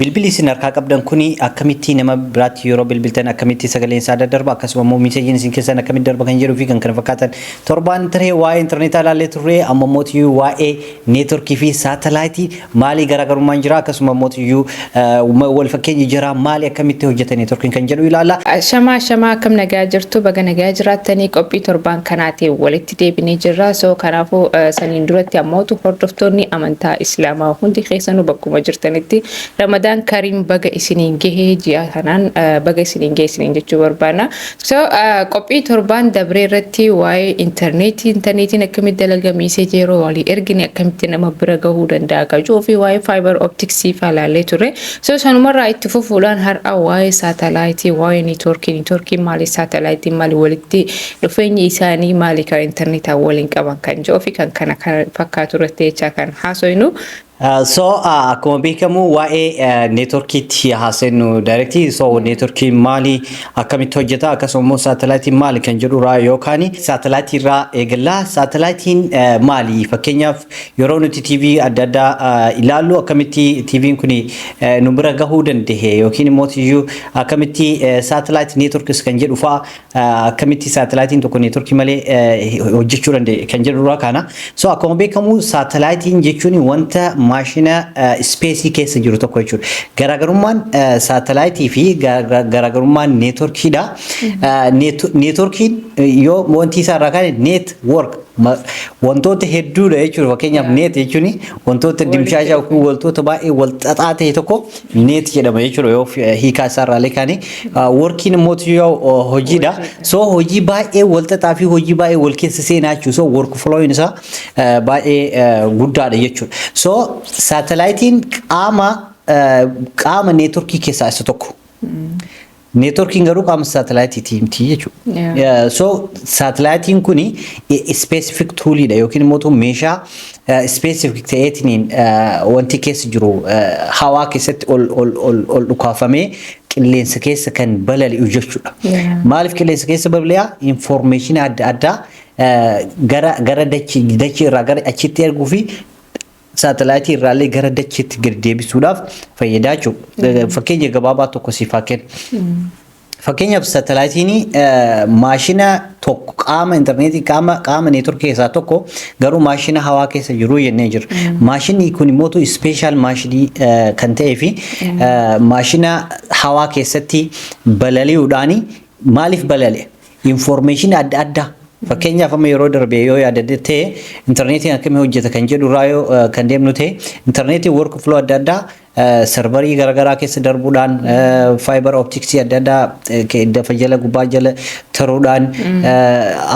Bilbilli isin harkaa qabdan kuni akkamitti nama biraatti yeroo bilbiltan akkamitti sagaleen isaa daddarba, akkasuma immoo messageiin isin keessan akkamitti darba kan jedhuu fi kan kana fakkaatan torbaan taree waa'ee intarneetaa ilaallee turre. Amma immoo waa'ee neetworkii fi saatalaayitii maalii garaagarummaan jira, akkasuma immoo wal fakkeenyi jira maali, akkamitti hojjeta neetworkiin kan jedhu ilaalla. Shamaa shamaa, akkam nagaa jirtu? Baga nagaa jiraattanii. Qophii torbaan kanaatiin walitti deebinee jirra. So kanaafuu saniin duratti ammootu hordoftoonni amantaa Islaamaa hundi keessanuu bakkuma jirtanitti Ramadaan Kariim, baga isiniin gahee, ji'a kanaan baga isiniin gahee isiniin jechuu barbaanna. So qophii torbaan dabree irratti waa'ee intarneetii, intarneetiin akkamitti dalaga, message yeroo walii ergine akkamitti nama bira gahuu danda'a kajuu fi waa'ee fiber opticsii faa ilaallee turre. So sanumarraa itti fufuudhaan har'a waa'ee saatalaayitii, waa'ee neetworkii, neetworkiin maali, saatalaayitiin maali, walitti dhufeenyi isaanii maali, kan intarneetaa waliin qaban kan jedhuu fi kan kana fakkaatu irratti jechaa kan haasofnu. So akkuma beekamu waa'ee neetworkiitti haasofnu directii. So neetworkiin maali, akkamitti hojjeta, akkasuma immoo saatalaayitiin maali kan jedhurraa yookaan saatalaayitii irraa eegallaa. Saatalaayitiin maali? Fakkeenyaaf, yeroo nuti TV adda addaa ilaallu akkamitti TV'n kun nu bira gahuu danda'e, yookiin immoo iyyuu akkamitti satellite networks kan jedhu fa'aa, akkamitti saatalaayitiin tokko neetworkii malee hojjechuu danda'e kan jedhurraa kana. So akkuma beekamu saatalaayitiin jechuun wanta maashina spaceii keessa jiru tokko jechuudha. Garaagarummaan saatalaayitii fi garaagarummaan neetworkiidha. Neetworkiin yoo wanti isaa irraa kaane network wantoota hedduudha jechuudha. Fakkeenyaaf, net jechuun wantoota dimshaashaa yookiin wantoota baay'ee wal xaxaa ta'e tokko net jedhama jechuudha yoo hiikaa isaa irraa kaane. Workiin immoo yoo hojiidha. So hojii baay'ee wal xaxaa fi hojii baay'ee wal keessa seenaa jechuudha. So work flowing isaa baay'ee guddaadha jechuudha. So saatalaayitiin qaama neetworkii keessaa isa tokko. Neetworkiin garuu qaama saatalaayitiiti miti jechuudha. So saatalaayitiin kuni specific tooliidha yookiin immoo meeshaa specific ta'eetiin wanti keessa jiru hawaa keessatti ol ol ol ol dhukaafamee qilleensa keessa kan balali'u jechuudha. Maaliif qilleensa keessa balali'a? Information adda addaa gara dachii irraa gara achitti erguu fi saatalaayitii irraallee gara dachiitti gadi deebisuudhaaf fayyadaa jechuudha. Fakkeenya gabaabaa tokko siif haa kennu. Fakkeenyaaf, saatalaayitiin maashina tokko, qaama intarneetii, qaama neetworkii keessaa tokko, garuu maashina hawaa keessa jiru jennee jirra. Maashinni kun immoo special maashinii kan ta'ee fi maashina hawaa keessatti balali'uudhaan. Maaliif balali'a? Information adda addaa. Fakkeenyaaf, amma yeroo darbe yoo yaadate ta'e, intarneetiin akkamii hojjeta kan jedhu irraa yoo kan deemnu ta'e, intarneetiin work flow adda addaa serverii garaagaraa keessa darbuudhaan, fiber opticsii adda addaa dafa jala gubbaa jala taruudhaan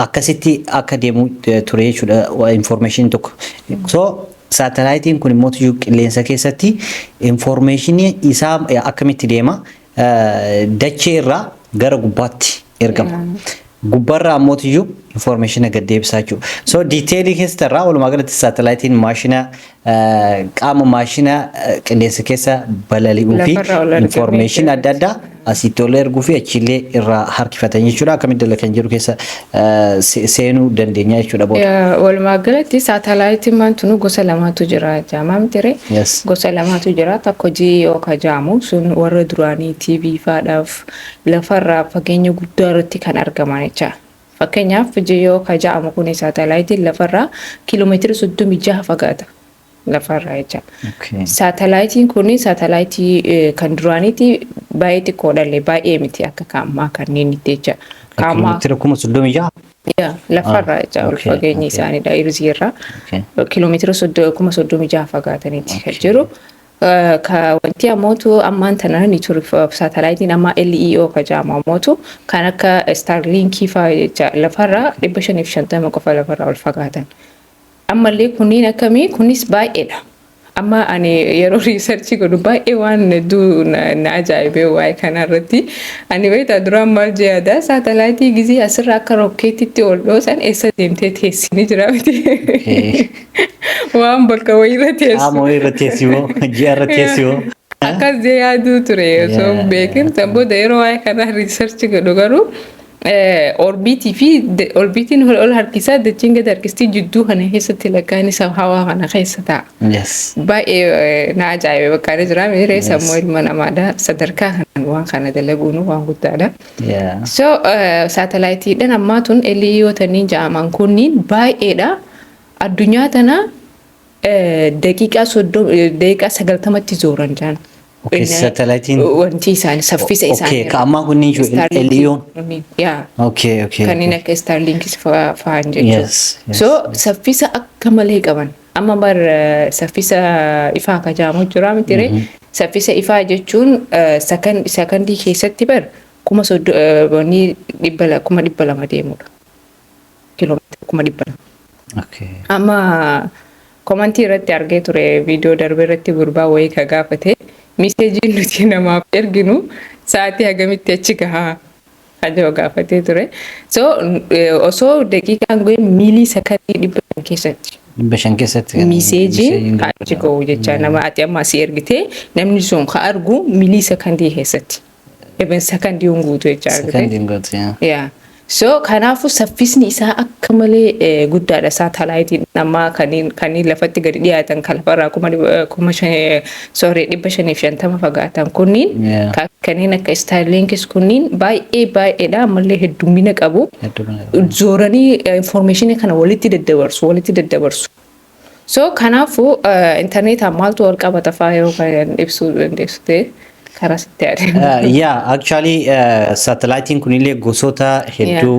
akkasitti akka deemu ture jechuudha information tokko. So saatalaayitiin kun immoo qilleensa keessatti informationii isaa akkamitti deema? Dachee irraa gara gubbaatti ergama. Gubbaarraa ammootiyyuu information gad deebisaa jechuudha. So detailii keessa irraa walumaa galatti saatalaayitiin maashina qaama maashina qilleensa keessa balali'uu fi information adda addaa asitti ol erguu fi achiillee irraa harkifatan jechuudha. Akkamitti dalaga kan jiru keessa seenuu dandeenya jechuudha booda. Walumaa galatti saatalaayitiin maantunu gosa lamatu jira jaamaa miti? Gosa lamatu jira. Tokko GEO ka jaamu sun warra duraanii TV faadhaaf lafarraa fageenya guddaa irratti kan argaman jecha. Fakkeenyaaf, GEO ka jaamu kun saatalaayitiin lafarraa kiiloomeetira 36 fagaata. Lafarraa jecha. Saatalaayitiin kun saatalaayitii kan duraaniiti, baay'ee xiqqoodhallee baay'ee miti akka kaammaa kanneen itti jecha. Kiiloomeetira 36,000? Lafarraa jecha, ol fageenyi isaaniidha earthii irraa. Kiiloomeetira 36,000 fagaataniiti kan jiru. Ka wanti ammootu ammaan tana ni ture saatalaayitiin ammaa LEO ka jedhamu ammootu kan akka Starlinkii fa'aa jecha, lafarraa 550 qofa lafarraa ol fagaatan. Ammallee kunniin akkamii, kunis baay'eedha. Amma ani yeroo researchii godhu baay'ee waan hedduu na ajaa'ibee waa'ee kanarratti. Ani beektaa, duraan maal jeeyaada, saatalaayitii gizee asirraa akka rokkeettitti ol dhoosan eessa deemtee teessini jira miti. Waan bakka wayiirra teessu. Qaama wayiirra teessimoo, ji'a irra teessimoo. Akkas jee yaaduu ture osoo hin beekin. San booda yeroo waa'ee kanaa researchii godhu garuu Orbiitii fi orbiitiin ol harkisaa, dachiin gad harkistii, jidduu kana keessatti lakkaan isa hawaa kana keessa ta'a. Baay'ee na ajaa'ibe, bakka inni jira miiree sammuu ilma namaadha. Sadarkaa kanaan waan kana dalaguun waan guddaadha. So saatalaayitiidhaan ammaa tun LEO taniin ja'aman kunniin baay'eedha. Addunyaa tana daqiiqaa 30, daqiiqaa 90tti zooran jaan. Okay, saatalaayitiin. Wanti isaanii saffisa isaanii. Okay, ka ammaa kunniin jechuudha LEO'n. Yaa. Okay. Kanneen akka Starlinkis fa'aan jechuudha. So saffisa akka malee qaban. Amma bar saffisa ifaa ka jaamu jira miti. Saffisa ifaa jechuun sakandii keessatti bar 200,000 deemudha. Kiiloomeetira 200,000. Amma commentii irratti argee ture, viidiyoo darbe irratti gurbaa wayii ka gaafate, messageiin nuti namaaf erginu sa'aatii hagamitti achi gahaa hajoo gaafatee ture. So osoo daqiiqaan ga'e miilii sakandii 500 keessatti. 500 keessatti. Messageiin achi gahu jecha nama ati amma asii ergitee namni sun ka argu miilii sakandii keessatti. Even sakandii hin guutu jecha argite. Sakandii hin guutu. Yaa. So kanaafuu saffisni isaa akka malee guddaadha. Saatalaayitiin ammaa kanneen lafatti gadi dhiyaatan kan lafarraa 5,000, sorry, 550 fagaatan kunniin, kanneen akka Starlinkis kunniin baay'ee baay'eedha, ammallee heddummina qabu. Zooranii information kana walitti daddabarsu, walitti daddabarsu. So kanaafuu intarneetaan maaltu wal qabata fa'aa yoo kan ibsuu dandeessu ta'e karaa sitti yaade. Yeah, actually saatalaayitiin kunillee gosoota hedduu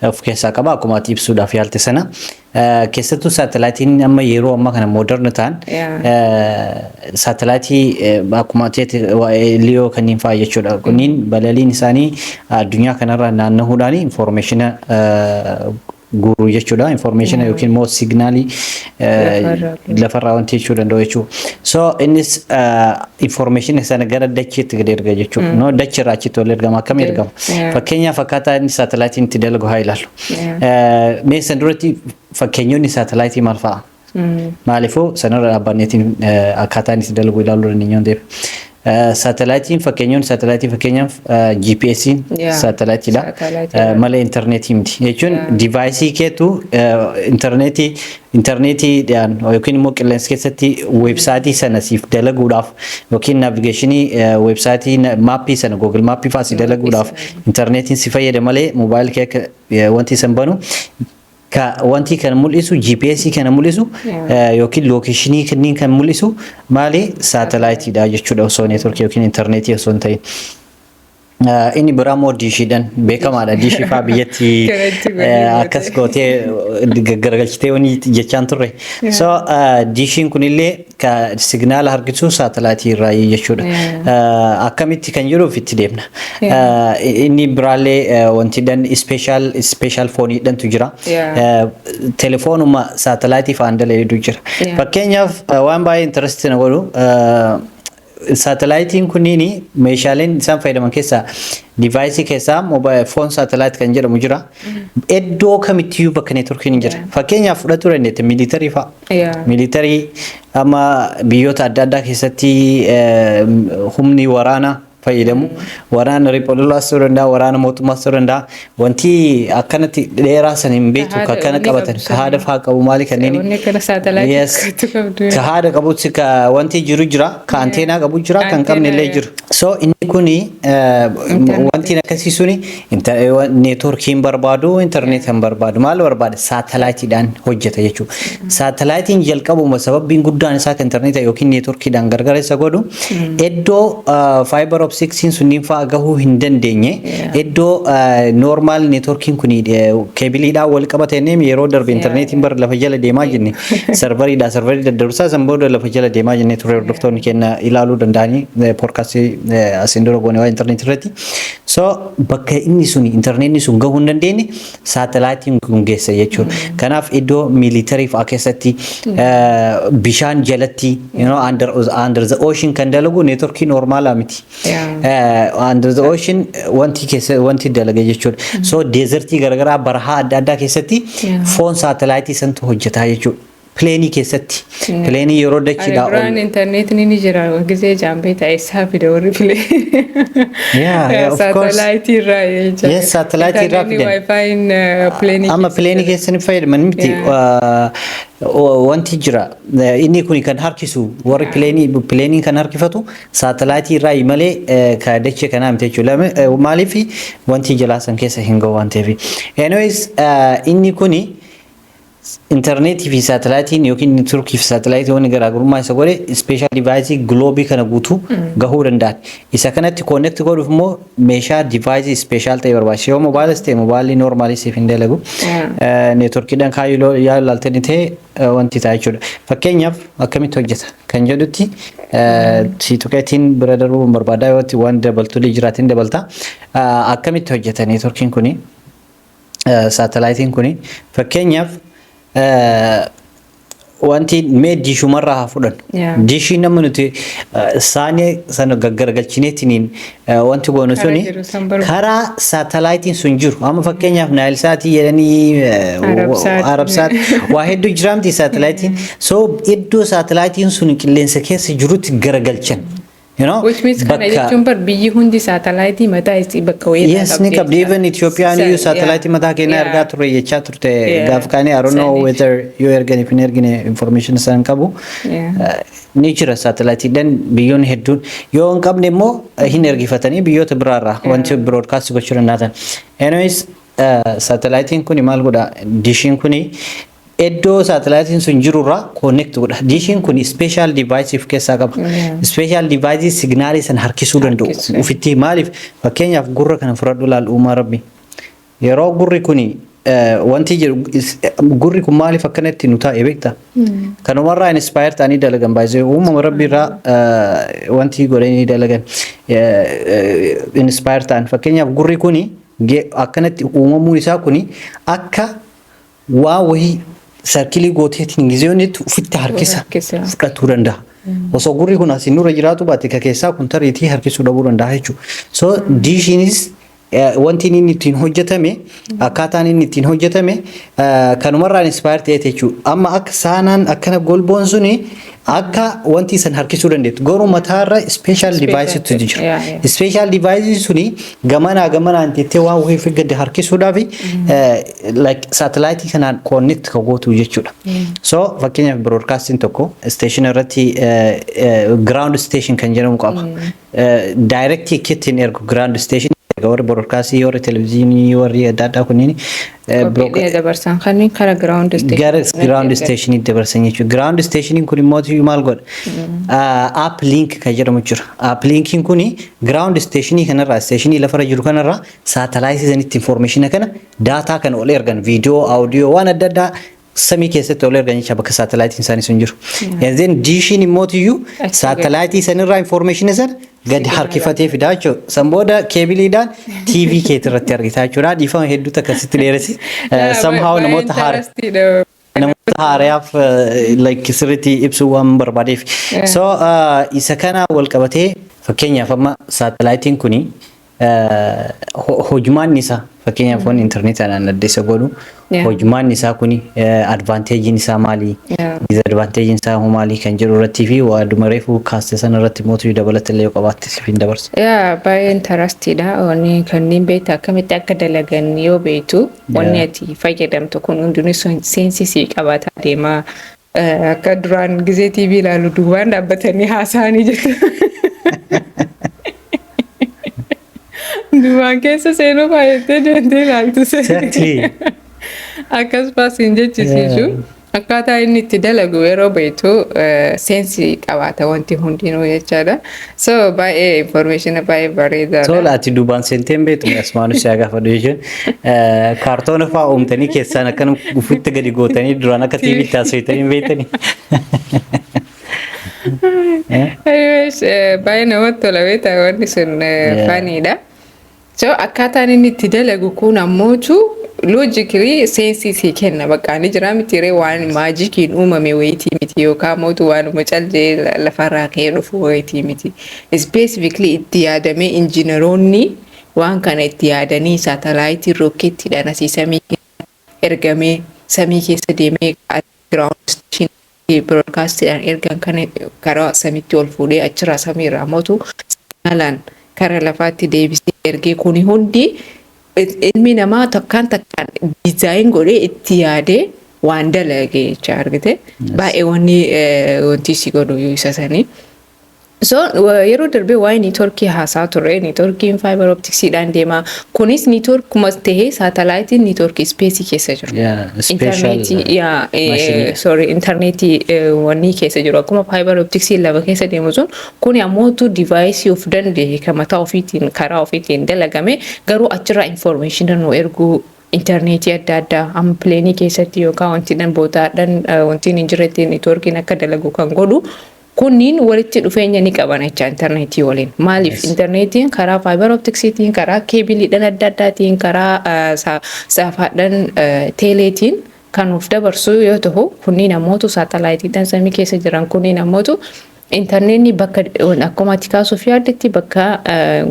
of keessaa qaba akkuma ati ibsuudhaaf yaalte sana. Keessattuu saatalaayitiin amma yeroo ammaa kana modern ta'an saatalaayitii akkuma ati LEO kanneen fa'aa jechuudha. Kunniin balaliin isaanii addunyaa kanarra naannahuudhaan information guuruu jechuudha. Information yookiin immoo signalii lafarraa wanti jechuu danda'u jechuudha. So innis information sana gara dachiitti gadi erga jechuudha. No, dachirraa achitti wal ergama, akkam ergama? Fakkeenyaaf akkaataa inni saatalaayitiin itti dalagu haa ilaallu. Mee san duratti fakkeenyonni saatalaayitii maal fa'a? Maaliifuu sanarra dhaabbanneetiin akkaataa inni itti dalagu ilaaluu dandeenya waan ta'eef. Saatalaayitiin, fakkeenyoon saatalaayitii, fakkeenyaaf GPS'n saatalaayitiidha. Malee intarneetii miti. Jechuun deviceii keetu intarneetiidhaan yookiin immoo qilleensa keessatti websiteii sana siif dalaguudhaaf yookiin navigationii websiteii mapii sana, Google Mapii fa'aa si dalaguudhaaf intarneetiin si fayyada malee moobaayil kee akka wanti san banu ka wanti kan mul'isu, GPS kana mul'isu yookiin locationii kanneen kan mul'isu maali? Saatalaayitiidha jechuudha, osoo networkii yookiin intarneetii osoo hin ta'in. Inni biraa immoo diishiidhaan beekamaadha. Diishii fa'aa biyyatti akkas gootee garagalchitee wani jechaan turre. So diishiin kunillee ka signala harkisu saatalaayitii irraa jechuudha. Akkamitti kan jedhuuf itti deemna. Inni biraallee wanti dhan special phoneiidhantu jira. Telefoonuma saatalaayitii fa'aan dalagu jira. Fakkeenyaaf waan baay'ee interestii na godhu, saatalaayitiin kunniin meeshaaleen isaan fayyadaman keessaa, deviceii keessaa mobile phone satellite kan jedhamu jira. Iddoo kamittiyyuu bakka networkiin hin jira. Fakkeenyaaf fudhachuu dandeette military fa'a. Military amma biyyoota adda addaa keessatti humni waraanaa fayyadamu. Waraana riphee ta'uu danda'a, waraana mootummaas ta'uu danda'a. Wanti akkanatti dheeraa san hin beektu ka akkana qabatan, ka haada fa'aa qabu maali kanneen. Wanni akkana saatalaayitii qabdu. Ka haada qabutti ka wanti jiru jira, ka anteenaa qabu jira, kan qabne illee jiru. So inni kuni wanti akkasii suni networkii hin barbaadu, intarneetii hin barbaadu, maal barbaada? Saatalaayitiidhaan hojjeta jechuudha. Saatalaayitiin jalqabuma sababbiin guddaan isaa kan intarneetii yookiin networkiidhaan gargar isa godhu, iddoo fiber opticsiin sunniin fa'aa gahuu hin dandeenye, iddoo normal networkiin kun cableiidhaan wal qabatee yeroo darbe intarneetiin bara lafa jala deemaa jenne, serveriidhaa serverii daddabarsaa san booda lafa jala deemaa jennee ture, hordoftoonni keenya ilaaluu danda'anii podcastii asiin dura goone waa intarneetii irratti. So bakka inni sun intarneetni sun gahuu hin dandeenye saatalaayitiin kun geessa jechuudha. Kanaaf iddoo military fa'aa keessatti, bishaan jalatti, under the ocean kan dalagu networkii normalaa miti. Under the ocean wanti keessa wanti dalaga jechuudha. So desertii garaagaraa, barahaa adda addaa keessatti phone saatalaayitii santu hojjetaa jechuudha. Planeii keessatti. Planeii yeroo dachiidhaa ol. Duraan intarneetni ni jira gisee jaambee ta'e isaa fide warri filee. Yeah, of course. Saatalaayitii irraa jecha. Yes, saatalaayitii irraa fidan. WiFiin planeii. Amma planeii keessa ni fayyadaman miti. Wanti jira, inni kun kan harkisu warri planeii kan harkifatu saatalaayitii irraa malee ka dachee kanaa miti jechuudha. Maaliif? Wanti jalaa san keessa hin gahu waan ta'eef. Anyways, inni kuni intarneetii fi saatalaayitiin yookiin neetworkii fi saatalaayitii wanni garaagarummaa isa godhe special deviceii globeii kana guutuu gahuu danda'an. Isa kanatti connect godhuuf immoo meeshaa deviceii special ta'e barbaachisa. Yoo moobaayilii ta'e, moobaayilii normalii siif hin dalagu. Neetworkiidhaan kaayyuu yaa ilaaltanii ta'e wanti ta'a jechuudha. Fakkeenyaaf akkamitti hojjeta kan jedhutti si tuqeetiin bira darbuu barbaadaa, yoo waan dabaltuu jiraatiin dabalta. Akkamitti hojjeta neetworkiin kuni? Saatalaayitiin kuni fakkeenyaaf wanti mee dishumarraa haa fudhannu. Dishii nama nuti saanii sana gaggaragalchineetiniin wanti goonu suni karaa saatalaayitiin sun jiru. Amma fakkeenyaaf Nilesat jedhanii, Arabsat, waa hedduu jiraamti saatalaayitiin. So iddoo saatalaayitiin sun qilleensa keessa jirutti garagalchan. Which means kana jechuun bar biyyi hundi saatalaayitii mataa isii bakka wayii. Yes, ni qabdi. Even Itoophiyaan iyyuu saatalaayitii mataa keenyaa ergaa turre jechaa turte gaaf kaanii. I don't know whether yoo erganiif hin ergine, information isaan qabu. Ni jira saatalaayitiidhaan biyyoonni hedduun. Yoo hin qabne immoo hin ergifatanii biyyoota biraarraa wanti broadcast gochuu danda'an. Anyways, saatalaayitiin kuni maal godha? Dishiin kuni iddoo saatalaayitiin sun jirurraa connect godha. Dishiin kun special device of keessaa qaba. Special device signaalii sana harkisuu danda'u. Ufitti maaliif? Fakkeenyaaf gurra kana fudhadhu laal, uumaa Rabbi. Yeroo gurri kuni wanti jedhu, gurri kun maaliif akkanatti nu taa'e beektaa? Kanumarraa inspire ta'anii dalagan baay'ee, uumama Rabbi irraa wanti godhanii dalagan inspire ta'an. Fakkeenyaaf gurri kuni akkanatti uumamuun isaa kuni akka waa wahii circleii gooteetiin gizeewwan ofitti harkisa fudhatuu danda'a. Osoo gurri kun asiin nurra jiraatu baate, ka keessaa kun tariitii harkisuu dhabuu danda'a jechuudha. So dishiinis wanti inni ittiin hojjetame, akkaataan inni ittiin hojjetame kanumarraa inspire ta'e jechuudha. Amma akka saanaan akkana golboon suni akka wanti san harkisuu dandeettu. Garuu mataarra special device tu jira. Special device suni gamanaa gamanaan teettee waan wayii gadi harkisuudhaaf like saatalaayitii kanaan connect ka gootu jechuudha. So fakkeenyaaf broadcasting tokko station irratti ground station kan jedhamu qaba. Direct ittiin ergu ground station warri broadcastii, warri televiziyoonii, warri adda addaa kunniin Qophiilee dabarsan kanneen karaa ground station. Gara ground station dabarsan jechuudha. Ground station kun immoo maal godha? Uplink kan jedhamu jira. Uplinkiin kun ground station kanarraa, stationii lafarra jiru kanarraa saatalaayitii sanitti information kana, data kana ol ergan, viidiyoo, audio, waan adda addaa samii keessatti ol ergan jecha bakka saatalaayitiin isaanii sun jiru. And then dishiin immootiyyuu saatalaayitii sanirraa information sana gadi harkifatee fidaa jechuudha. San booda cableiidhaan TV keetii irratti argita jechuudha. Dhiifama hedduutu akkasitti dheeresi. Somehow namoota haaraaf like sirriitti ibsuu waan barbaadeef. So isa kana wal qabatee fakkeenyaaf amma saatalaayitiin kuni hojumaan isaa, fakkeenyaaf wanni intarneetaan adda isa godhu, hojumaan isaa kuni advantageiin isaa maali, disadvantageiin isaa hoo maali kan jedhu irrattii fi waaduma reefu kaaste sana irratti mootuu dabalata illee yoo qabaatte siif hin dabarsa. Yaa, baay'ee interestiidha. Wanni kanneen beektu akkamitti akka dalagan yoo beektu, wanni ati fayyadamtu kun hundinuu senseii sii qabaataa deema. Akka duraan gizee TV ilaalu duubaan dhaabbatanii haasa'anii jiru. Duubaan keessa seenuu baay'attee deemtee ilaaltu. Akkas baasiin jechisiisu. Akkaataa inni itti dalagu yeroo beektu senseii qabaata wanti hundinuu jechaadha. So baay'ee information baay'ee bareedaadha. Tola, ati duubaan seenteen beektu asumaan si gaafadhu jechuun kaartoona fa'aa uumtanii keessaan akkana ufitti gadi gootanii duraan akka TVtti haasofitanii hin beektanii. Anyways, baay'ee namatti tola beektaa, wanni sun funnyidha. So akkaataan inni itti dalagu kun ammootu logically senseii sii kenna, bakka ni jira miti ree, waan magiciin uumame wayitii miti yookaan mootu waanuma caljee lafarraa ka'ee dhufu wayitii miti. Specifically itti yaadamee injiinaroonni waan kana itti yaadanii saatalaayitii rookkeettiidhaan asii samii ergamee samii keessa deemee ground station Broadcastiidhaan ergan kana karaa samiitti ol fuudhee, achirraa samiirraa mootu haalaan kara lafaatti deebisee ergee, kuni hundi ilmi namaa takkaan takkaan design godhee itti yaadee waan dalage jecha argite. Baay'ee wanni wanti si godhu isa sanii. So yeroo darbee waa'ee networkii haasaa turre. Networkiin fiber opticsiidhaan deema. Kunis networkuma tahee saatalaayitiin networkii spaceii keessa jiru. Intarneetii, yaa, sorry, intarneetii wanni keessa jiru akkuma fiber opticsii lafa keessa deemu sun, kuni ammootu deviceii of danda'e kan mataa ofiitiin karaa ofiitiin dalagame, garuu achirraa information nu erguu, intarneetii adda addaa amma planeii keessatti yookaan wanti bootaadhaan wanti hin jirretti networkiin akka dalagu kan godhu. Kunniin walitti dhufeenya ni qaban jecha intarneetii waliin. Maaliif? Intarneetiin karaa fiber opticsiitiin, karaa cableiidhaan adda addaatiin, karaa saafaadhaan teeleetiin kan nuuf dabarsu yoo ta'u, kunniin ammootu saatalaayitiidhaan samii keessa jiran. Kunniin ammootu intarneetni bakka akkuma ati kaasuuf yaaddetti bakka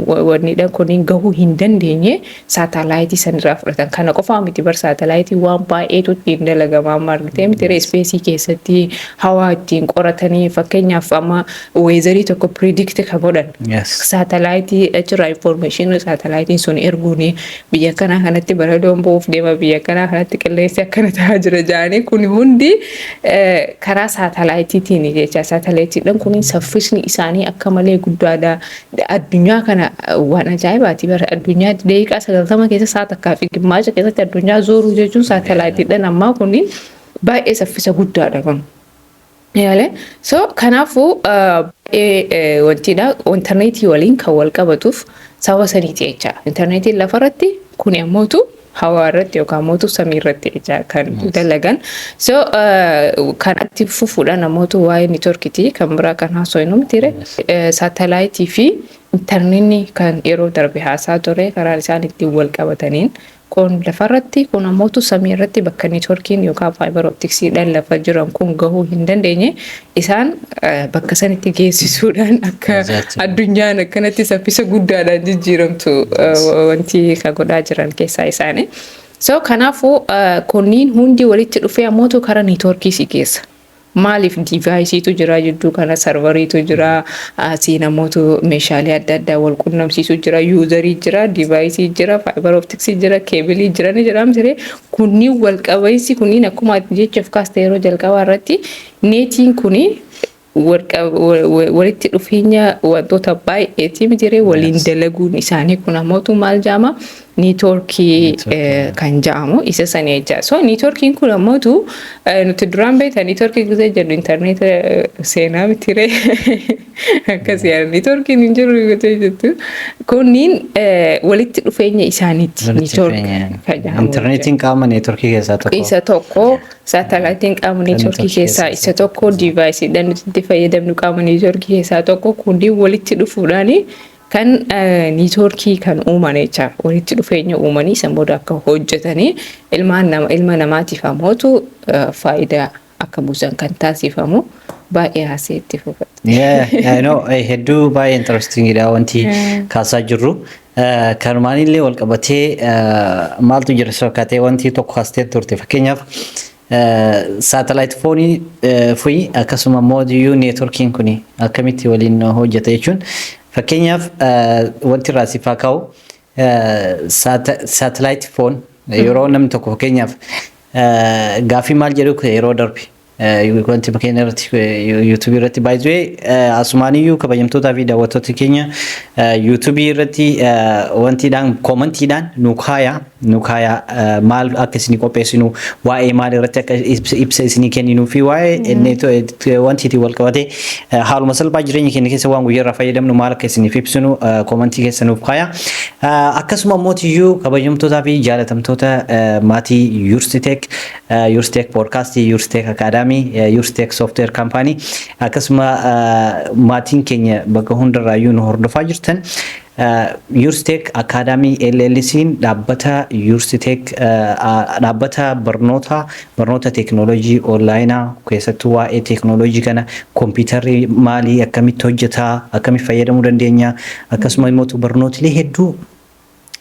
wanniidhaan kunniin gahuu hin dandeenye saatalaayitii sanirraa fudhatan. Kana qofaa miti bar, saatalaayitii waan baay'eetu ittiin dalagama amma, argitee miti? Spaceii keessatti hawaa ittiin qoratanii, fakkeenyaaf amma weatherii tokko predict kan godhan saatalaayitii achirraa information saatalaayitiin sun erguun, biyya kanaa kanatti baradoon bu'uuf deema, biyya kanaa kanatti qilleensi akkana ta'aa jira jedhanii, kun hundi karaa saatalaayitiitiin jecha. Saatalaayitiidhaan kun saffisni isaanii akka malee guddaadha. Addunyaa kana waan ajaa'ibaati bara, addunyaa daqiiqaa 90 keessa sa'a takkaa fi gimmaacha keessatti addunyaa zooruu jechuun saatalaayitiidhaan ammaa kunniin baay'ee saffisa guddaadha kun. Yaale. So kanaafuu baay'ee wantiidha, intarneetii waliin kan wal qabatuuf sababa saniiti jecha. Intarneetiin lafarratti, kuni ammootu hawaa irratti yookaan ammootu samii irratti jecha kan dalagan. So kanatti fufuudhaan ammootu waa'ee networkiitii kan biraa kan haasofnu mitiire, saatalaayitii fi intarneetni kan yeroo darbe haasaa ture, karaa isaan ittiin wal qabataniin, kun lafarratti, kun ammootu samii irratti, bakka networkiin yookaan fiber opticsiidhaan lafa jiran kun gahuu hin dandeenye isaan bakka sanitti geessisuudhaan akka addunyaan akkanatti saffisa guddaadhaan jijjiiramtu wanti kan godhaa jiran keessaa isaanii. So kanaafuu kunniin hundi walitti dhufee ammootu karaa networkii si geessa. Maaliif? Deviceiitu jira jidduu kana, serveriitu jira, asii namoota meeshaalee adda addaa wal qunnamsiisu jira, userii jira, deviceii jira, fiber opticsii jira, cableii jira, ni jira miti? Kunniin wal qabeessi kunniin akkuma ati jechuuf kaaste yeroo jalqabaa irratti, netiin kuni walitti dhufeenya wantoota baay'eeti miti? Waliin dalaguun isaanii kun ammootu maal jedhama? Networkii kan jedhamu isa sanii jecha. So networkiin kun ammootu nuti duraan beekta, networkii gisee jedhu intarneeta seenaa mitiree akkas yaada, networkiin hin jiru gisee jettu, kunniin walitti dhufeenya isaaniiti network kan jedhamu. Intarneetiin qaama networkii keessaa tokko. Isa tokko, saatalaayitiin qaama networkii keessaa isa tokko, deviceiidhaan nuti itti fayyadamnu qaama networkii keessaa tokko. Kunniin walitti dhufuudhaani kan networkii kan uuman jecha, walitti dhufeenya uumanii san booda akka hojjetanii ilmaan nama ilma namaatiif ammootu faayidaa akka buusan kan taasifamu baay'ee haasee itti fufata. Yeah, I know. Hedduu baay'ee interestingidha wanti kaasaa jirru. Kanumaanillee wal qabatee maaltu jira fakkaatee, wanti tokko kaastee turte, fakkeenyaaf satellite phoneii fi akkasuma immoo iyyuu networkiin kun akkamitti waliin hojjeta jechuun, fakkeenyaaf wanti irraa siif haa ka'u, satellite phone yeroo namni tokko fakkeenyaaf gaaffii maal jedhu yeroo darbe wanti fakkeenya irratti YouTubeii irratti baay'ee, asumaaniyyuu kabajamtootaa fi daawwattoota keenya, YouTubeii irratti wantiidhaan commentiidhaan nu kaaya, maal akka isinii qopheessinu, waa'ee maal irratti akka ibsa isinii kenninuu fi waa'ee wantiitiin wal qabate haaluma salphaa jireenya keenya keessa waan guyyaa irraa fayyadamnu maal akka isiniif ibsinu commentii keessa nuuf kaaya. Akkasuma immoo kabajamtootaa fi jaalatamtoota maatii Yursiteek, Yursiteek Podcastii, Yursiteek Academy, Yursiteek Software Company, akkasuma maatiin keenya bakka hundarraayyuu nu hordofaa jirtan, Yursiteek Academy LLC'n dhaabbata Yursiteek, dhaabbata barnoota teeknooloojii onlineaa, keessattuu waa'ee teeknooloojii kana, kompiitarri maalii, akkamitti hojjetaa, akkamitti fayyadamuu dandeenya, akkasuma immoo barnootilee hedduu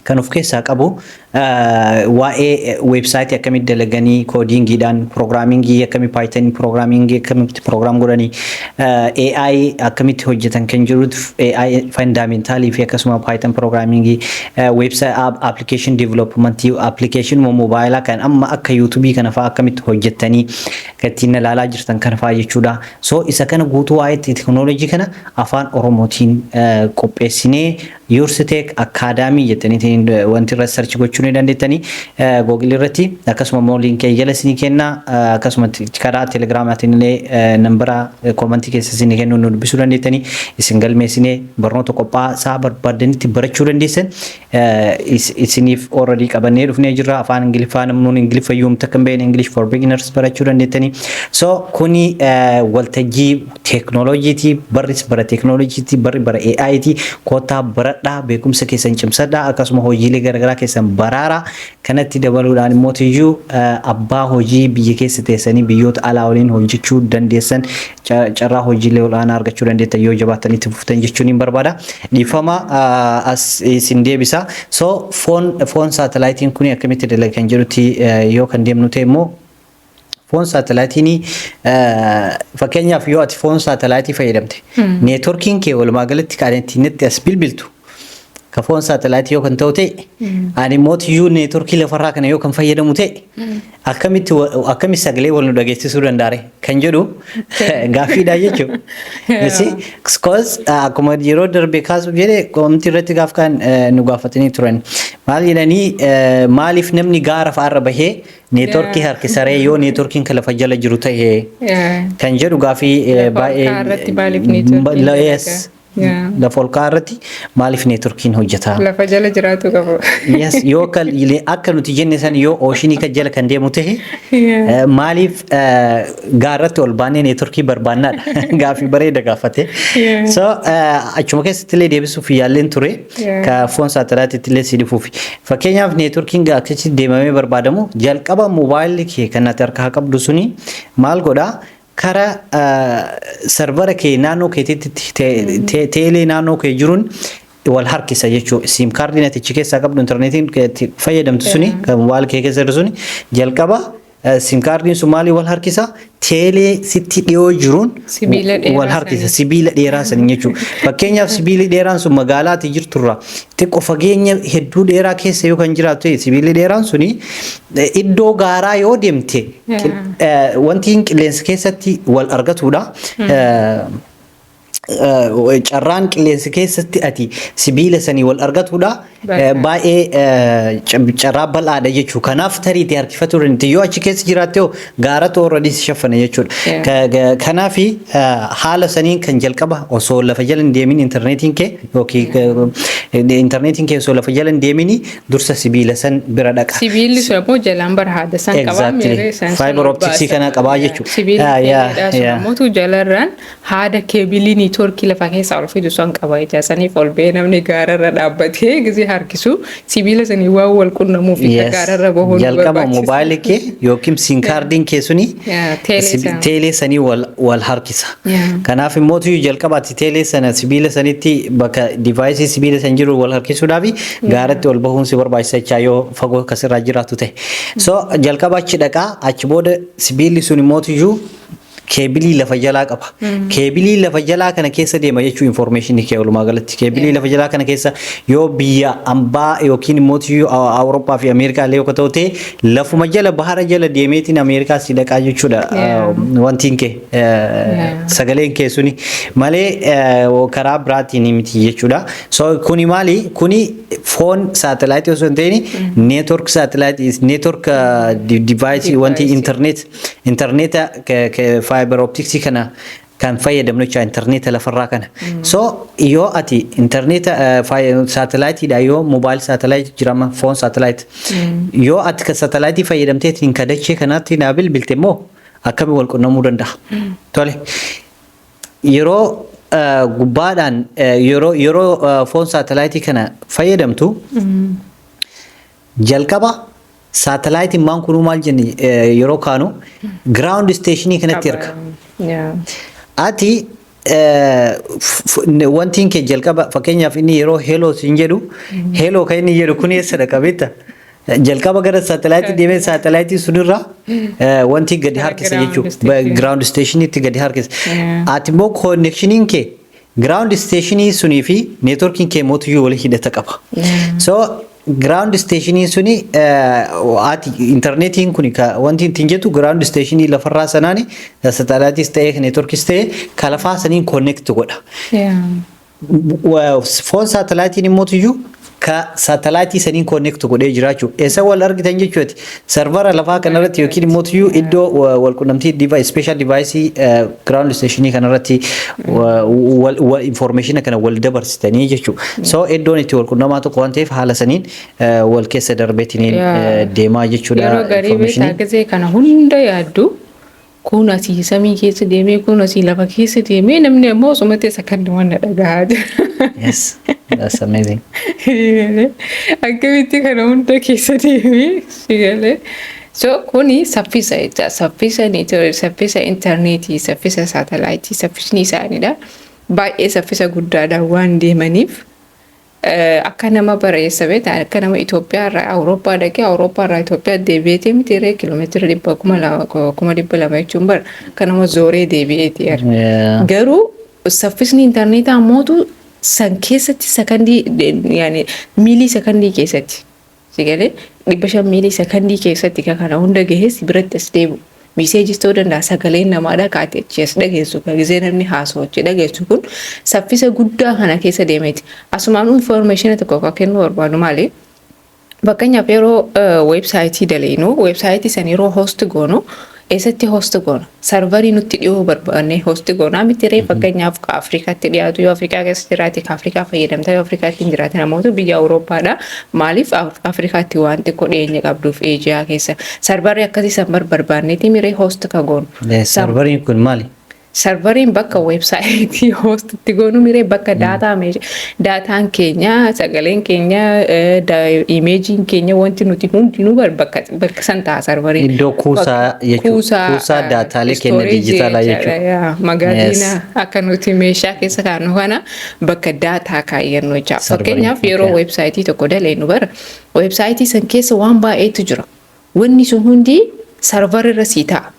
kan of keessaa qabu. Waa'ee websiteii akkamitti dalaganii, codingiidhaan, programmingii akkamii, Python programmingii akkamitti program godhanii, AI akkamitti hojjetan kan jirutu, AI fundamentalii fi akkasuma Python programmingii, website application developmentii, application mobileaa kan amma akka YouTubeii kana fa'aa akkamitti hojjettanii kan ittiin ilaalaa jirtan kana fa'aa jechuudha. So isa kana guutuu waa'ee teekinooloojii kana Afaan Oromootiin qopheessinee, Yursiteek Academy jettanii wanti irratti search gochuu ni dandeettanii Google irratti. Akkasuma immoo linkii jala isinii kenna. Akkasuma karaa Telegramaatiin illee nambara commentii keessa isinii kennu, nu dubbisuu dandeettanii, isin galmeessinee barnoota qophaa'aa isaa barbaadanitti barachuu dandeessan isiniif already qabannee dhufnee jirra. Afaan Ingiliffaa namni Ingiliffa yoomta kan beekne, English for beginners barachuu dandeettanii. So kuni waltajjii teeknooloojiiti. Barris bara teeknooloojiiti, barri bara AIti. Kottaa baradhaa, beekumsa keessan cimsadhaa, akkasuma hojiilee garaagaraa keessan baraaraa. Kanatti dabaluudhaan immoo tiyyuu abbaa hojii biyya keessa teessanii biyyoota alaa waliin hojjechuu dandeessan, carraa hojiilee olaanaa argachuu dandeettan yoo jabaattanii itti fuftan jechuun hin barbaada. Dhiifama, as isin deebisa. So phone satellitiin kun akkamitti dalaga kan jedhutti yoo kan deemnu ta'e immoo, phone satellitiin, fakkeenyaaf yoo ati phone satelliteii fayyadamte, networkiin kee walumaa galatti kan ittiin itti as bilbiltu ka phone satelliteii yoo kan ta'u ta'e, ani immoo tiyyuu networkii lafarraa kana yoo kan fayyadamu ta'e, akkamitti akkamitti sagalee wal nu dhageessisuu danda'are kan jedhu gaaffiidha jechuudha. Cause akkuma yeroo darbe kaasuuf jedhe, commentii irratti gaaf kan nu gaafatanii turan. Maal jedhanii? Maaliif namni gaara fa'aarra bahee networkii harkisaree yoo networkiin kan lafa jala jiru ta'e kan jedhu gaaffii baay'ee. Irratti maaliif networkiin? Yes. Lafa ol ka'aa irratti maaliif networkiin hojjeta? Lafa jala jiraatu qabu. Yes, yoo akka nuti jenne san yoo oceanii kan jala kan deemu ta'e, maaliif gaarratti ol baanee networkii barbaannaadha? Gaaffii bareeda gaafate. So achuma keessatti illee deebisuuf yaalleen ture. Ka phone satelliteitti illee si dhufuuf. Fakkeenyaaf networkiin akkasitti deemamee barbaadamu, jalqaba mobileli kee kan ati harkaa qabdu suni maal godhaa? Kara servera kee naannoo keetitti teelee naannoo kee jiruun wal harkisa jechuudha. SIM cardiin ati achi keessaa qabdu, intarneetiin fayyadamtu suni, kan mobile kee keessa jiru suni, jalqaba SIM cardiin sun maalii wal harkisa? Teelee sitti dhiyoo jiruun wal harkisa, sibiila dheeraa sanii jechuudha. Fakkeenyaaf sibiilli dheeraan sun magaalaa ati jirturraa xiqqoo fageenya hedduu dheeraa keessa yoo kan jiraatu ta'e, sibiilli dheeraan suni iddoo gaaraa yoo deemte, wanti qilleensa keessatti wal argatudha. Carraan qilleensa keessatti ati sibiila sanii wal argatudha baay'ee carraa bal'aadha jechuudha. Kanaaf tariitii harkifachuu dandeetti. Yoo achi keessa jiraatte hoo, gaaratu already si shaffana jechuudha. Kanaaf haala saniin kan jalqaba osoo lafa jala hin deemin, intarneetiin kee yookiin intarneetiin kee osoo lafa jala hin deemin dursa sibiila san bira dhaqa. Sibiilli sun ammoo jalaan bara haada san qabaa. Fiber opticsii kana qabaa jechuudha. Sibiilli sun ammoo jalarraan haada cableii networkii lafa keessaa ol fidu san qaba jecha. Saniif ol ba'ee namni gaararra dhaabbatee gisee harkisu sibiila sanii waan wal qunnamuuf gaararra bahuun. Jalqaba mobileli kee yookiin SIM cardiin kee suni teelee sanii wal harkisa. Kanaaf immoo jalqaba ati teelee sana sibiila sanitti bakka deviceii sibiila san jiru wal harkisuudhaaf gaaratti ol bahuun si barbaachisa jechaa, yoo fagoo akkasirraa jiraatu ta'e. So jalqaba achi dhaqaa, achi booda sibiilli sun immoo cableii lafa jalaa qaba. Cableii lafa jalaa kana keessa deema jechuun informationii kee walumaa galatti. Cableii lafa jalaa kana keessa yoo biyya ambaa yookiin immoo Awurooppaa fi Ameerikaa illee yoo ta'u ta'e, lafuma jala, bahara jala deemeetiin Ameerikaa si dhaqaa jechuudha. Wantiin kee, sagaleen kee suni malee karaa biraatiin miti jechuudha. So kuni maali? Kuni phone satelliteii osoo hin ta'in network satelliteii, network deviceii, wanti internet intarneeta fiber opticsii kana kan fayyadamnu jecha, intarneeta lafarraa kana. So yoo ati intarneeta sateliteiidha, yoo mobile satellite jirama, phone satellite, yoo ati ka satelliteii fayyadamteetiin kadachee kanaatti naa bilbilte immoo akkami wal qunnamuu danda'a? Tole. Yeroo gubbaadhaan yeroo phone satelliteii kana fayyadamtu, jalqaba satelliteiin maan kunuu maal jenne yeroo kaanu, ground stationii kanatti erga. Ati wantiin kee jalqaba, fakkeenyaaf inni yeroo hello siin jedhu, hello kan inni jedhu kun eessa dhaqa beektaa? Jalqaba gara saatalaayitii deemee saatalaayitii sunirraa wanti gadi Gara harkisa ground jechuudha. station. Ground stationitti gadi harkisa. Ati immoo connectioniin kee ground stationii sunii fi networkiin kee mootuyyuu wal hidhata qaba. So ground stationii suni ati intarneetiin kun wanti ittiin jettu ground stationii lafarraa sanaani saatalaayitiis ta'ee networkis ta'ee ka lafaa saniin connect godha. Phone saatalaayitiin immoo iyyuu ka saatalaayitii saniin connect godhee jiraachuu. Eessa wal argitan jechuuti? Servera lafaa kanarratti yookiin immoo iyyuu iddoo wal qunnamtii device, special device ground stationii kanarratti wal information kana wal dabarsitanii jechuudha. So iddoon itti wal qunnamaa tokko waan ta'eef haala saniin wal keessa darbeetiniin deemaa jechuudha. Yeroo garii informationii. Beektaa, gisee kana hunda yaaddu, kun asii samii keessa deemee, kun asii lafa keessa deemee, namni ammoo osuma ta'e sakandii waan na dhagahaa jira. Yes, that's amazing. Akkamitti kana hunda keessa deemee sigalee. So kuni saffisa jecha, saffisa saffisa intarneetii, saffisa saatalaayitii, saffisni isaaniidha. Baay'ee saffisa guddaadhaan waan deemaniif akka nama bareessa beektaa, akka nama Itoophiyaa irraa Awurooppaa dhaqee Awurooppaa irraa Itoophiyaa deebi'eetii miti ree, kiiloomeetira 200,000, 200,000 jechuun bara akka nama zooree deebi'eeti. Garuu saffisni intarneetaa mootu san keessatti sakandii, yaani miilii sakandii keessatti sigalee 500 miilii sakandii keessatti kan kana hunda gahee si biratti as deebi'u. Messageis ta'uu danda'a, sagaleen namaadha kaate achi as dhageessu, kan gisee namni haasa'u achi dhageessu kun saffisa guddaa kana keessa deemeeti. Asumaan information tokko akka kennuu barbaadu maali? Fakkeenyaaf yeroo weebsaayitii daleenu, weebsaayitii san yeroo host goonu, eessatti host goona? Serverii nutti dhiyoo barbaannee host goonaa miti ree? Fakkeenyaaf ka Afrikaatti dhiyaatu yoo Afrikaa keessa jiraate ka Afrikaa fayyadamta, yoo Afrikaatti hin jiraate namoota biyya Awurooppaadha. Maaliif? Afrikaatti waan xiqqoo dhiyeenya qabduuf Eejiyaa keessa. Serverii akkasii san barbaanneeti miree host ka goonu? Serveriin kun maali? Serveriin bakka weebsaayitii hostitti goonu miree, bakka daataa daataan keenya, sagaleen keenya, imageiin keenya, wanti nuti hundinuu bakka san ta'a serveriin. Iddoo kuusaa jechuudha. Kuusaa daataalee keenya dijitaalaa jechuudha. Magaazina akka nuti meeshaa keessa kaa'annu kana bakka daataa kaayyannu jecha. Fakkeenyaaf yeroo weebsaayitii tokko daleenu bara weebsaayitii san keessa waan baay'eetu jira. Wanni sun hundi server irra sii ta'a.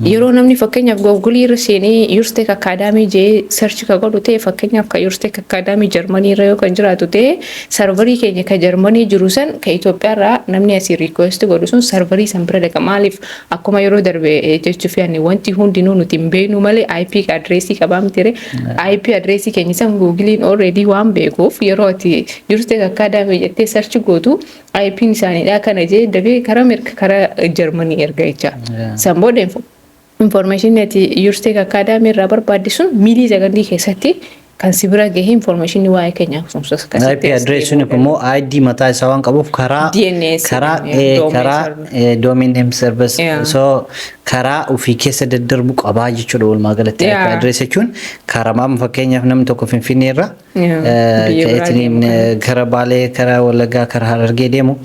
Yeroo namni fakkeenyaaf Googleii irra seenee Yurstek Academy jee search ka godhu ta'e, fakkeenyaaf ka Yurstek Academy Jarmanii irra yoo kan jiraatu ta'e, serverii keenya ka Jarmanii jiru san ka Itoophiyaa irraa namni asii request godhu sun serverii san bira dhaqa. Maaliif? Akkuma yeroo darbe jechuuf yaadne, wanti hundinuu nuti hin beeknu malee IP addressii qabaa miti ree? IP addressii keenya san Googleiin already waan beekuuf, yeroo ati Yurstek Academy jettee search gootu IP'n isaaniidha kana jee dafee karaa mirga karaa Jarmanii erga jecha. San booda information ati Yurstek Academy irraa barbaadde sun miilii sakandii keessatti kan si bira gahee information waa'ee keenyaa IP address sun immoo ID mataa isaa waan qabuuf karaa DNS karaa karaa domain name service, so karaa ofii keessa daddarbu qabaa jechuudha walumaa galatti. IP address jechuun karaa fakkeenyaaf namni tokko Finfinnee irra ka'eetiin gara Baalee, karaa Wallaggaa, karaa Harargee deemu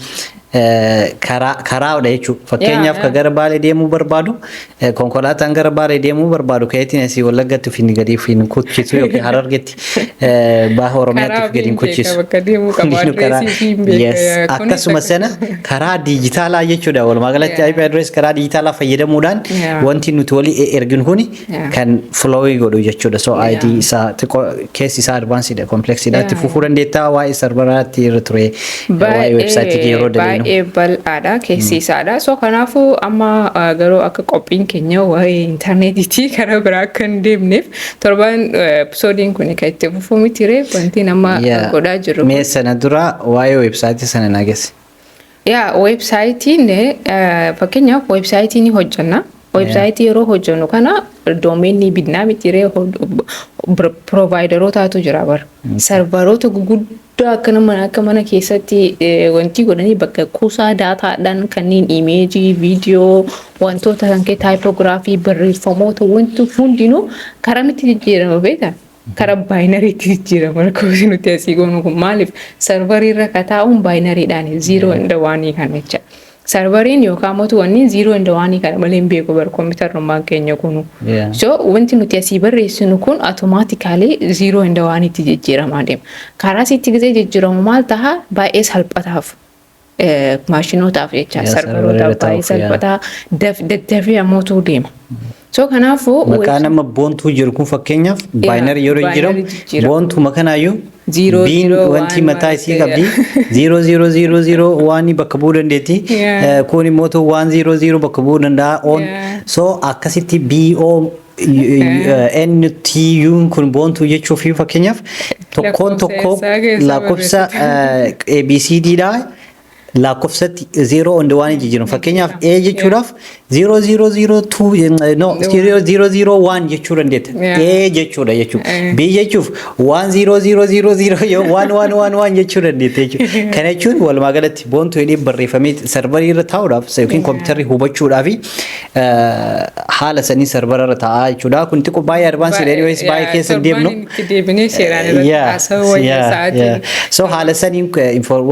karaadha jechuudha. Fakkeenyaaf ka gara Baalee deemuu barbaadu, konkolaataan gara Baalee deemuu barbaadu ka'eetiin asii Wallaggatti ofiin gadi ofiin kuchisu yookiin Harargetti, baha Oromiyaatti of gadi hin kuchisu. Akkasuma sana karaa diijitaalaa jechuudha. Walumaa galatti IP address karaa diijitaalaa fayyadamuudhaan wanti nuti walii erginu kuni kan flowii godhu jechuudha. So ID isaa xiqqoo keessi isaa advanced complexidha. Itti fufuu dandeettaa waa'ee serveraatti irra ture, waa'ee websaayitii yeroo daleenu. Baay'ee bal'aadha keessi isaadha. So kanaafuu amma garuu akka qophiin keenya waa'ee intarneetiitii karaa biraa akka hin deemneef torban episodeiin kun kan itti fufuu miti ree wanti nama godhaa jiru? Mee sana dura waa'ee websaayitii sana nageesse. Yaa, weebsaayitiin fakkeenyaaf weebsaayitii ni hojjenna. Weebsaayitii yeroo hojjennu kana domainii binnaa miti ree? Providerootaatu jira bara. Serveroota guguddaa akka mana akka mana keessatti wanti godhanii bakka kuusaa daataadhaan kanneen imageii, viidiyoo, wantoota kan kee typographyii, barreeffamoota, wanti hundinuu karamitti jijjiirama beektaa? Karaa binaryitti jijjiirama lakkoofsi nuti asii goonu kun. Maaliif? Serverii irra kataa'uun binaryiidhaan zero and oneii kana jecha. Serveriin yookaan mootu wanni zero and oneii kana malee hin beeku bar kompiitarummaan keenya kunu. So wanti nuti asii barreessinu kun automatically zero and oneiitti jijjiiramaa deema. Karaa sitti gisee jijjiiramu maal taha? Baay'ee salphataaf. Maashinootaaf jecha server irra serverootaaf baay'ee taa'uuf, yaa. salphataa, daddafee ammootu deema. So kanaafuu Maqaan amma Boontuu jiru kun fakkeenyaaf binary yeroo binary jijjiiramu jijjiirama. Boontuu makanaayyuu Zero, biin zero, wanti one, mataa one, isii qabdi 0 0 0 0 1 bakka bu'uu dandeetti. Kun immoo 1 0 0 bakka bu'uu danda'a on. So akkasitti B O N T U kun Boontuu jechuu fi fakkeenyaaf tokkoon Lakkoofsa tokko eessaa keessa lakkoofsa A B C D dha, lakkoofsatti 0 and 1 jijjiiramu. Fakkeenyaaf A jechuudhaaf 0 0 0 2, no, 0 0 0 1 jechuu dandeetta. A jechuudha jechuudha. B jechuuf 1 0 0 0 0 1 1 1 1 jechuu dandeetta jechuudha. Kana jechuun walumaa galatti Boontuu jedhee barreeffamee serverii irra taa'uudhaaf yookiin kompiitarri hubachuudhaaf haala sanii servera irra taa'aa jechuudha. Kun xiqqoo baay'ee advance, anyways baay'ee keessa hin deemnu. Torbaan itti deebinee seeraan irratti haasawuu wayya sa'aatiin. So haala saniin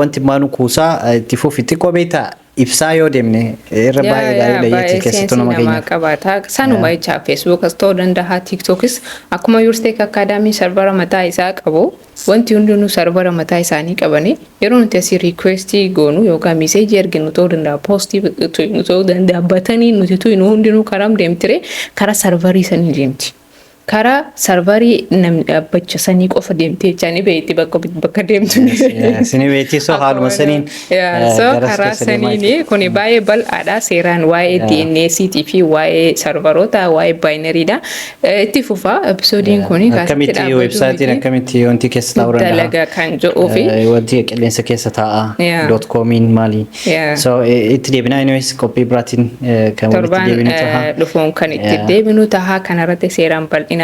wanti maanu kuusaa itti fufi xiqqoo beektaa ibsaa yoo deemne irra baay'ee gaariidha jechuudha, keessattuu nama namaa keenyaaf. Qabaata. Sanuma jecha Facebookas ta'uu danda'a, TikTokis akkuma YoursTech Academy servera mataa isaa qabu, wanti hundinuu servera mataa isaanii qabani. Yeroo nuti asii requestii goonu yookaan messageii erginu ta'uu danda'a, postii tuynu ta'uu danda'a, buttonii nuti tuynu hundinuu karaa deemtire, karaa serverii sanii deemti. Karaa serverii namni dhaabbacha sanii qofa deemtee jechaa ni beekti bakka deemtu. Sini beekti, so haaluma saniin So garas karaa keessa deemaa. saniini kuni baay'ee bal'aadha, seeraan waa'ee DNS fi waa'ee serveroota, waa'ee binaryidha. Itti fufa episodeiin kuni. Akkamitti websiteiin, akkamitti wanti keessa taa'uu danda'a? Dalaga kan jedhuu fi Wanti qilleensa keessa taa'a. Dot comiin maali? So itti deebinaa, anyways qophii biraatiin kan walitti Torbaan deebinu ta'a. Dhufuun kan itti deebinu taha. Kanarratti seeraan bal'inaan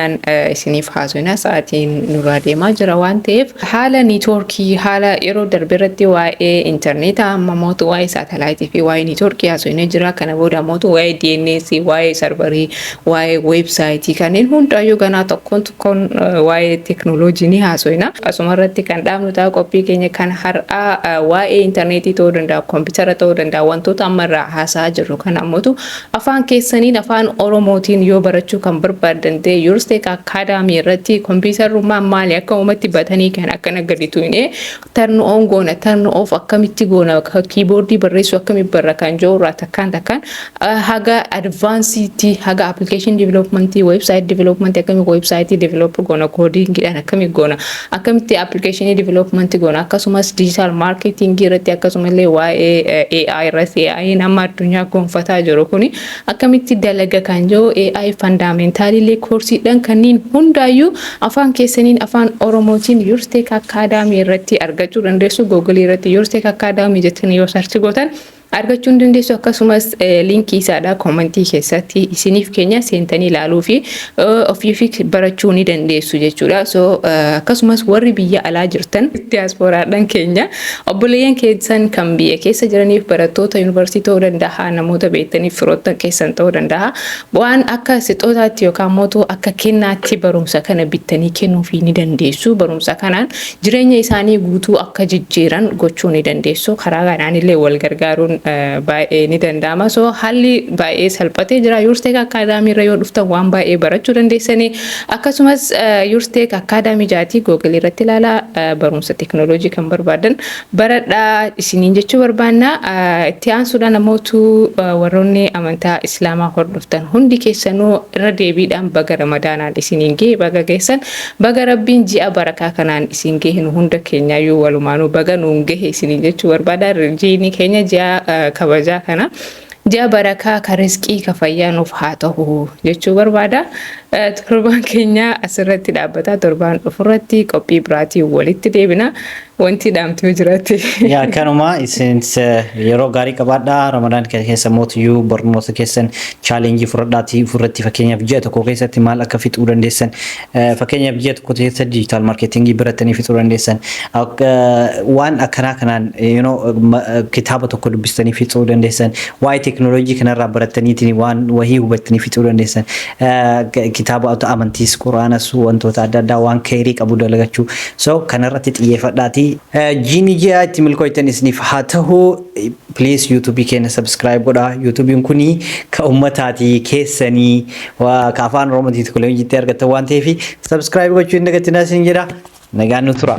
isiniif haasofna. Sa'aatiin nurraa deemaa jira waan ta'eef, haala networkii, haala yeroo darbe irratti waa'ee intarneetaa, amma mootu waa'ee saatalaayitii fi waa'ee networkii haasofnee jira. Kana booda mootu waa'ee DNS, waa'ee serverii, waa'ee websiteii kanneen hundaayyuu ganaa tokkoon tokkoon waa'ee teeknooloojii ni haasofna. Asuma irratti kan dhaabnu ta'a qophii keenya kan har'aa. Waa'ee intarneetii ta'uu danda'a, koompitara ta'uu danda'a, wantoota amma irraa haasa'aa jirru kana ammoo afaan keessaniin, afaan Oromootiin yoo barachuu kan barbaadan ta'e, YoursTech Academy irratti kompiitarummaan maali, akka uumatti buttonii kan akkana gadi tuqnee turn on goona, turn off akkamitti goona, keyboardii barreessuu akkamitti barra kan jiru irraa takkaan takkaan haga advancediitti, haga application developmentii, website developmentii, akkamitti websiteii develop goona, codingiidhaan akkamitti goona, akkamitti applicationii developmentii goona, akkasumas digital marketingii irratti, akkasumallee waa'ee AI irratti, AI amma addunyaa gonfataa jiru kuni akkamitti dalaga kan jiru, AI fundamentaliilee courseiidhaan kanneen hundaayyuu afaan keessaniin, afaan Oromootiin YoursTech Academy irratti argachuu dandeessu. Googleii irratti YoursTech Academy jettanii yoo search gootan argachuu ni dandeessu. Akkasumas linkii isaadha commentii keessatti isiniif keenya, seentanii ilaaluu fi ofii fi barachuu ni dandeessu jechuudha. So akkasumas warri biyya alaa jirtan, diyaasporaadhaan keenya, obboleeyyan keessan kan biyya keessa jiraniif, barattoota yuunivarsiitii ta'uu danda'a, namoota beektaniif, firoottan keessan ta'uu danda'a. Waan akka sixootaatti yookaan mootuu akka kennaatti barumsa kana bittanii kennuufii ni dandeessu. Barumsa kanaan jireenya isaanii guutuu akka jijjiiran gochuu ni dandeessu. Karaa kanaan illee wal gargaaruun baay'ee ni danda'ama. So haalli baay'ee salphatee jira. YoursTech Academy irra yoo dhuftan waan baay'ee barachuu dandeessanii. Akkasumas YoursTech Academy jaatii Googleii irratti ilaalaa, barumsa teekinooloojii kan barbaadan baradhaa isiniin jechuu barbaanna. Itti aansuudhaan namootu warroonni amantaa Islaamaa hordoftan hundi keessanuu irra deebiidhaan baga Ramadaanaan isiniin gahe, baga geessan, baga Rabbiin ji'a barakaa kanaan isin gahe, nu hunda keenyaayyuu walumaanuu baga nuun gahe isiniin jechuu barbaada. Jiini keenya ji'a kabajaa kana, ji'a barakaa, ka rizqii, ka fayyaa nuuf haa ta'u jechuu barbaada. Torbaan keenya asirratti dhaabbata. Torbaan dhufurratti qophii biraatiin walitti deebina. Wanti dhaamtee jiraatte. Yaa, kanuma isin yeroo gaarii qabaadhaa. Ramadaan keessa mootiyyuu barnoota keessan challengeii fudhadhaatii furratti, fakkeenyaaf ji'a tokko keessatti maal akka fixuu dandeessan, fakkeenyaaf ji'a tokko keessatti digital marketingii baratanii fixuu dandeessan, waan akkanaa kanaan kitaaba tokko dubbistanii fixuu dandeessan, waa'ee teeknooloojii kanarraa barataniitiin waan wahii hubattanii fixuu dandeessan, kitaaba amantiis, quraanas, wantoota adda addaa waan keerii qabu dalagachuu, so kanarratti xiyyeeffadhaatii jiini ji'a itti milkooytan isiniif haa ta'u. Please YouTubeii keenya subscribe godhaa. YouTubeiin kuni ka ummataatii keessanii, ka afaan Oromootiin teeknooloojiitti argattan waan ta'eef subscribe gochuu hin dagatinaa isin jedha. Nagaan nu tura.